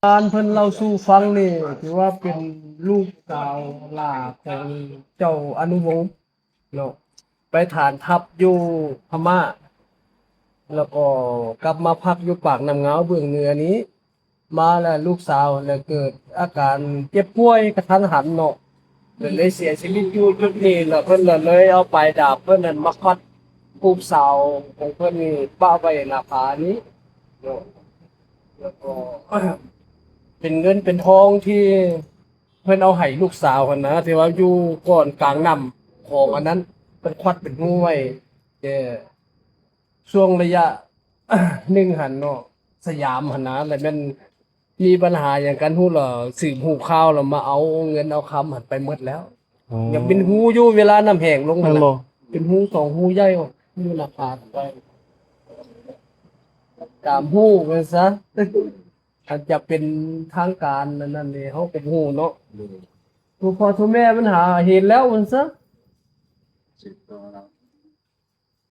ການເພິ່ນເລົ່າສູ່ຟັງນີ້ ຖືວ່າເປັນລູກສາວຫຼ້າຂອງເຈົ້າອະນຸວົງເນາະ ໄປຖານທັບຢູ່ພະມ້າ ແລ້ວກໍກັບມາພັກຢູ່ປາກນ້ຳງາວເບື້ອງເໜືອນີ້ ມາແລ້ວລູກສາວແລ້ວເກີດອາການເຈັບປ່ວຍກະທັນຫັນເນາະ ເລີຍເສຍຊີວິດຢູ່ຈຸດນີ້ ແລ້ວເພິ່ນລະເລີຍເອົາປາຍດາບເພິ່ນນັ້ນມາຄວັດຮູບສາວຂອງເພິ່ນນີ້ປະໄວ້ໜ້າຜານີ້ເນາະ ແລ້ວກໍເປັນເງິນເປັນທອງທີ່ເພິ່ນເອົາໃຫ້ລູກສາວຫັ້ນນະ ທີ່ວ່າຢູ່ກ້ອນກາງນ້ຳຂອງອັນນັ້ນ ເພິ່ນຄວັດເປັນຮູໄວ້ ແຕ່ຊ່ວງໄລຍະໜຶ່ງຫັ້ນເນາະ ສະຫຍາມຫັ້ນນະ ແລ້ວແມ່ນມີບັນຫາຫຍັງກັນ ຮູ້ລະສືບຮູ້ຂ່າວ ແລ້ວມາເອົາເງິນເອົາຄຳຫັ້ນໄປໝົດແລ້ວ ອໍ ຍັງເປັນຮູຢູ່ເວລານ້ຳແຫ້ງລົງຫັ້ນນະ ແມ່ນບໍ່? ເປັນຮູສອງຮູໃຫຍ່ຢູ່ໜ້າຜາໄປ ຕາມຮູວ່າຊັ້ນຊະ ຄັນຈະເປັນທາງການອັນນັ້ນເດ ເຮົາກໍບໍ່ຮູ້ເນາະ ໂດຍ ໂຕພໍ່ໂຕແມ່ມັນຫາເຫັນແລ້ວວ່າຊັ້ນຊະ ສືບຕໍ່ເນາະ